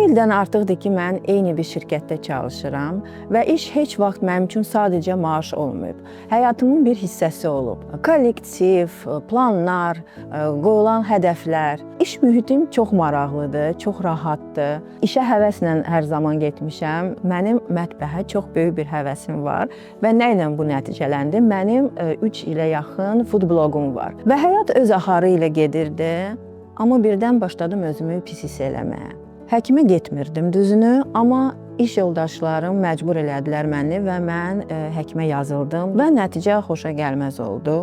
İldən artıqdır ki, mən eyni bir şirkətdə çalışıram və iş heç vaxt mənim üçün sadəcə maaş olmayıb. Həyatımın bir hissəsi olub. Kollektiv, planlar, qoyulan hədəflər. İş mühitim çox maraqlıdır, çox rahatdır. İşə həvəslə hər zaman getmişəm. Mənim mətbəxə çox böyük bir həvəsim var və nə ilə bu nəticələndi? Mənim 3 ilə yaxın food bloqum var. Və həyat öz axarı ilə gedirdi. Amma birdən başladım özümü pis hiss eləməyə. Həkimə getmirdim düzünü, amma iş yoldaşlarım məcbur elədilər məni və mən həkimə yazıldım və nəticə xoşa gəlməz oldu.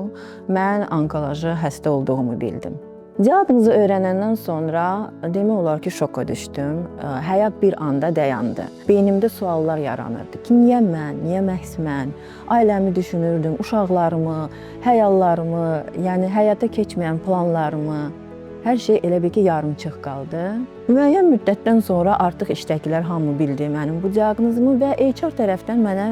Mən onkoloji xəstə olduğumu bildim. Diaqnozu öyrənəndən sonra demək olar ki, şoka düşdüm. Həyat bir anda dayandı. Beynimdə suallar yaranırdı ki, niyə mən, niyə məhz mən? Ailəmi düşünürdüm, uşaqlarımı, xəyallarımı, yəni həyata keçməyən planlarımı. Hər şey elə bil ki, yarımçıq qaldı. Müəyyən müddətdən sonra artıq işdəkilər hamı bildi mənim bu diaqnozumu və HR tərəfdən mənə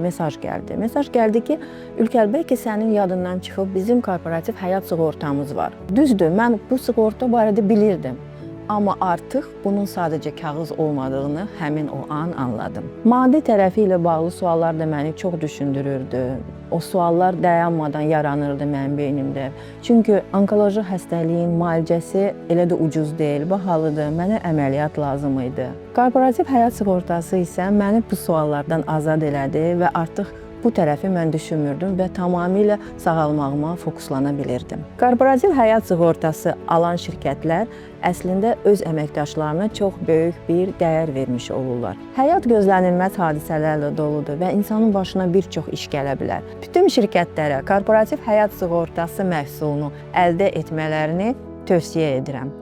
mesaj gəldi. Mesaj gəldi ki, Ülker, bəlkə sənin yadından çıxıb, bizim korporativ həyat sığortamız var. Düzdür, mən bu sığorta barədə bilirdim. Amma artıq bunun sadəcə kağız olmadığını həmin o an anladım. Maddi tərəfi ilə bağlı suallar da məni çox düşündürürdü. O suallar dayanmadan yaranırdı mənim beynimdə. Çünki onkoloji xəstəliyin müalicəsi elə də ucuz deyil, bahalıdır. Mənə əməliyyat lazım idi. Korporativ həyat sığortası isə məni bu suallardan azad elədi və artıq bu tərəfi mən düşünmürdüm və tamamilə sağalmağıma fokuslana bilirdim. Korporativ həyat sığortası alan şirkətlər əslində öz əməkdaşlarına çox böyük bir dəyər vermiş olurlar. Həyat gözlənilməz hadisələrlə doludur və insanın başına bir çox iş gələ bilər. Bütün şirkətlərə korporativ həyat sığortası məhsulunu əldə etmələrini tövsiyə edirəm.